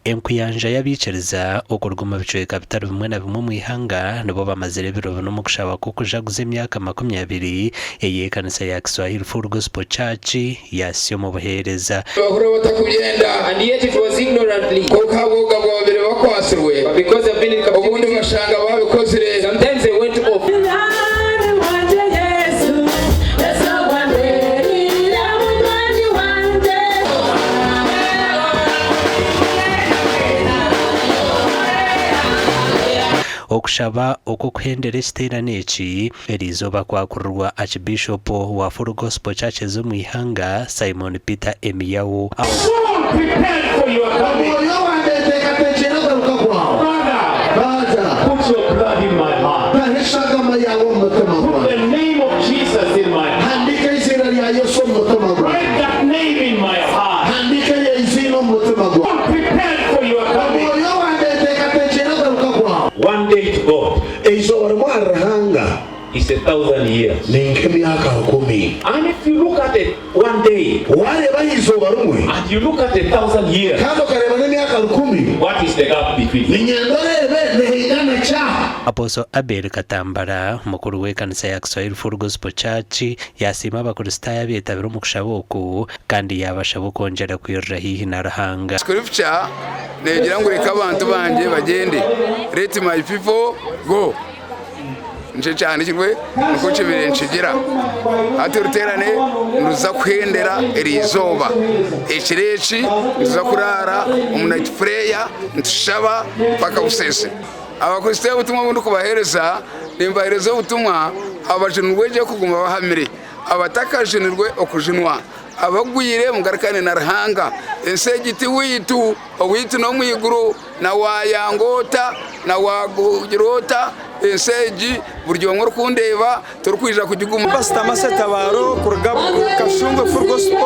Enkuyanja y'abaikiriza okuruga omu bicweka bitari bimwe na bimwe omu ihanga nibo bamazire ebiro bina omu kushaba kw'okujaguza emyaka 20 ey'ekanisa ya Kiswahili Full Gospel Church yahitsya omu buheereza. Bahurira batakubyenda. And yet it was ignorantly. Kwonka ahabw'obuga bwababire bakwatsirwe. But because they've been in captivity. Obundi bashanga babikozire. Sometimes they went off. Okushaba okw'okuhendera ekiteerane eki eriizooba kwakurirwa Archbishop wa Full Gospel Churches omu ihanga, Simon Peter Emiyawu. Soul prepared for your coming. Omwoyo wangye ayeteekateekyeire okugaruka kwawe. Father, Taata, put your blood in my heart. taho eshagama yaawe omu mutima Put gwangye. the name of Jesus in my heart. Handiika eiziina rya Yesu omu mutima gwangye. Write that name in my heart. Handiika eryo eiziina omu mutima gwangye. Soul prepared for your coming. Omwoyo wangye ayeteekateekyeire okugaruka kwawe. One day to God. Eizooba rimwe ahari Ruhanga. Is a thousand years. Ni nk'emyaka rukumi. And if you look at it one day. Waareeba aha izooba rimwe. And you look at a thousand years. Kandi okareeba n'emyaka rukumi. What is the gap between? Niinyenda oreebe nihaingana ki aha. Apostle Abel Katambara, mukuru w'ekanisa ya Kiswahili Full Gospel Church yasiima Abakristaayo abeetabire omu kushaba oku kandi yaabashaba okwongyera kwirira haihi na Ruhanga. Scripture negira ngu reka abantu bangye bagyende, let my people go. Nikyo ekyahandiikirwe nikwo kibire nikigira. Hati oruteerane niruza kuhendera eri izooba. Ekiro eki nituza kuraara omu night prayer nitushaba mpaka buseesire. Abakristaayo obutumwa obu ndikubaheereza, nimbaheereza obutumwa abajunirwe gye kuguma bahamire, abatakajunirwe okujunwa, abagwire mugarukane na Ruhanga. Ensi egi ti weitu, oweitu n'omu iguru. Na waayanga ota, na waagira ota, ensi egi buri omwe orikundeeba torikwija kugiguma. Pasita Mercy Tabaro kuruga Kashungwe Full Gospel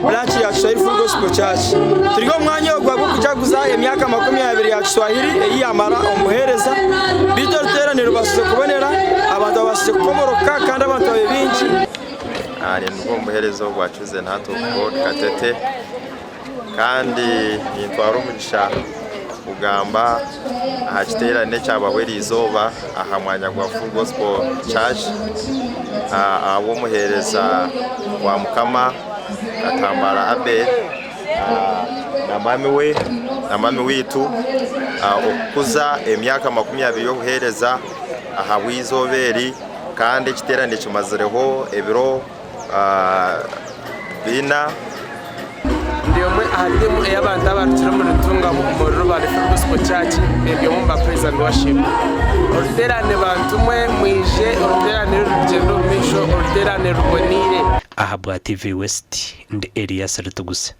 Branch ya Kiswahili Full Gospel Church. Turi omu mwanya ogu agw'okujaguza emyaka 20 ya Kiswahili ei yamara omu buheereza. Beitu oruteerane rubasize kubonera, abantu babasize kukomoroka kandi abantu babe baingi. Ninduga omu buheereza obwa Chosen Heart of God Katete. Kandi nintwara omugisha kugamba aha kiteerane ekyabaho eriizooba aha mwanya gwa Full Gospel Church ahabw'omuheereza wa Mukama Katambara Abel na mami we na mami waitu okukuza emyaka 20 y'obuheereza ahabw'eizooba eri kandi ekiteerane kimazireho ebiro bina. Ndi omwe aha tiimu ey'abantu abarugire omuri Ntungamo omuri Rubare Full Gospel Church ndi omwe omu ba Praise and Worship. Oruteerane bantu mwe mwije oruteerane rurugyenda omu maisho oruteerane ruboneire. Ahabwa TV West, ndi Elias Rutuguse.